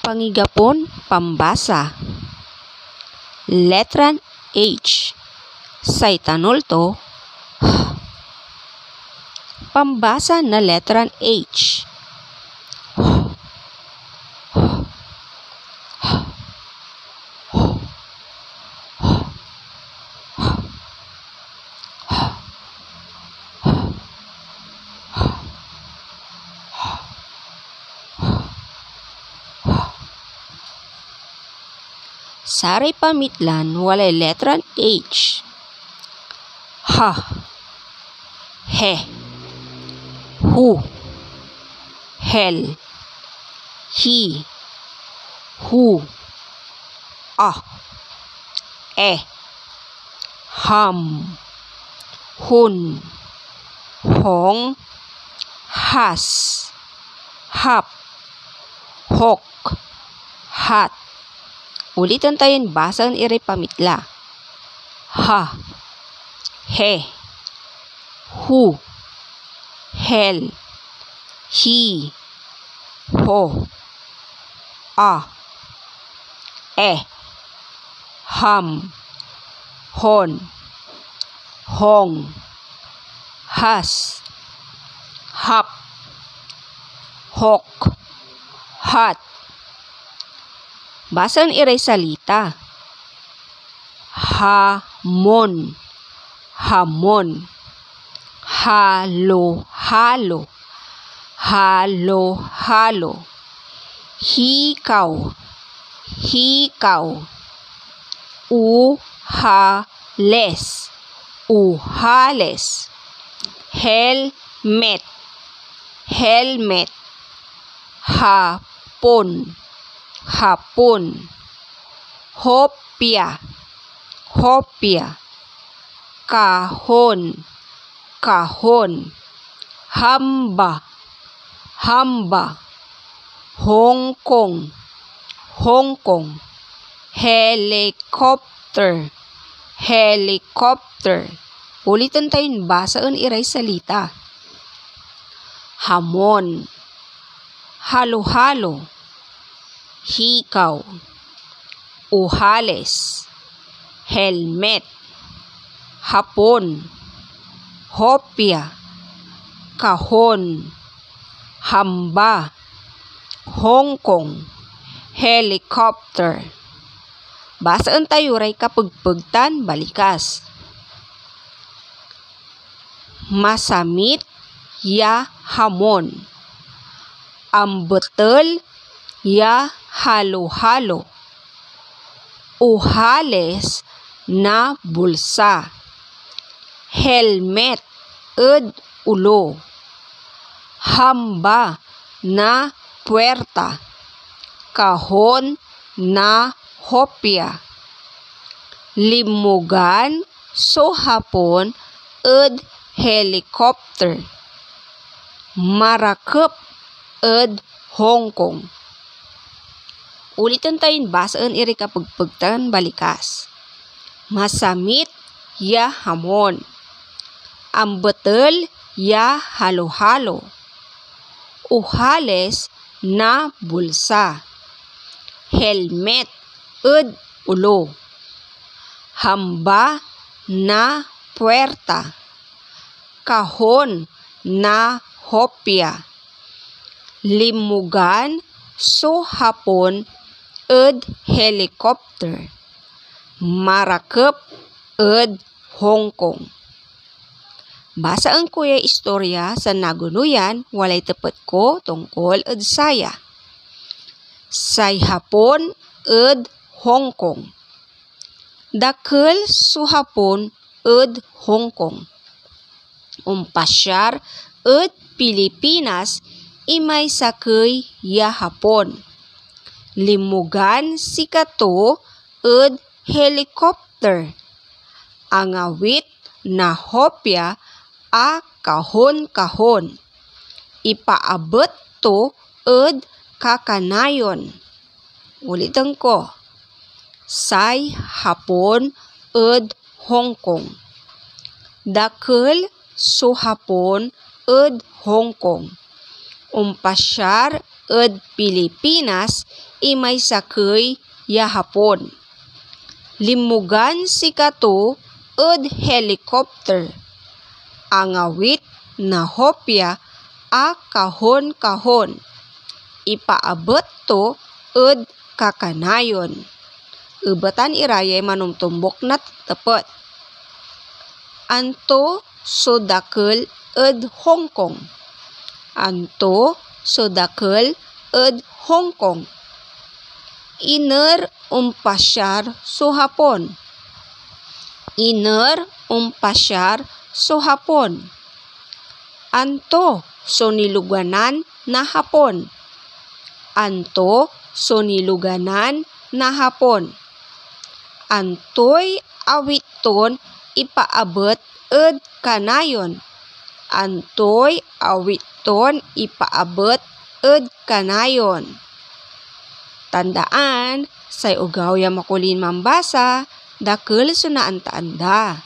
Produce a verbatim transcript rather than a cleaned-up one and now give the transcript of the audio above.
Pangigapon pambasa. Letran H. Say tanol to, H. Pambasa na letran H. Saray pamitlan walay letran H. Ha. He. Hu. Hel. Hi. Hu. A. E. Ham. Hon. Hong. Has. Hap. Hok. Hat. Uliten tayon basaen iray pamitla. Ha. He. Hu. Hel. Hi. Ho. A. E. Ham. Hon. Hong. Has. Hap. Hok. Hat. Basaen iray salita. Hamon. Hamon. Halo-halo. Halo-halo. Hikaw. Hikaw. Uhales. Uhales. Helmet. Helmet. Hapon. Hapon. Hopia. Hopia. Kahon. Kahon. Hamba. Hamba. Hongkong. Hongkong. Helicopter. Helicopter. Uliten tayon basaen iray salita. Hamon. Halo-halo. Hikaw. Uhales. Helmet. Hapon. Hopia. Kahon. Hamba. Hongkong. Helicopter. Basaen tayo ray kapegpeg tan balikas. Masamit ya hamon. Ambetel ya halo-halo. Uhales na bulsa. Helmet ed olo. Hamba na puerta. Kahon na hopia. Linmogan so Hapon ed helicopter. Marakep ed Hong Kong. Uliten tayon basaen iray kapegpeg tan balikas. Masamit ya hamon. Ambetel ya halo-halo. Uhales na bulsa. Helmet ed olo. Hamba na puerta. Kahon na hopia. Linmogan so Hapon ed helicopter. Marakep ed Hong Kong. Basaen ko yay istorya, san nagonoyan walay tepet ko tongkol ed saya. Say Hapon ed Hong Kong. Dakel so Hapon ed Hong Kong. Ompasiar ed Pilipinas imay sakey ya Hapon. Linmogan sikato ed helicopter. Angawit na hopia a kahon-kahon. Ipaabet to ed kakanayon. Uliten ko, say Hapon ed Hong Kong. Dakel so Hapon ed Hong Kong. Ompasiar ed Pilipinas imay sakey ya Hapon. Linmogan sikato ed helicopter. Angawit na hopia a kahon-kahon. Ipaabet to ed kakanayon. Ebetan ira yay manomtombok na tepet. Anto so dakel ed Hong Kong? Anto so dakel ed Hong Kong? Iner ompasiar so Hapon? Iner ompasiar so Hapon? Anto so niluganan na Hapon? Anto so niluganan na Hapon? Antoy awit ton ipaabet ed kanayon? Antoy awit ton ipaabet ed kanayon? Tandaan, say ogaw ya makulin mambasa, dakel so naantaan da.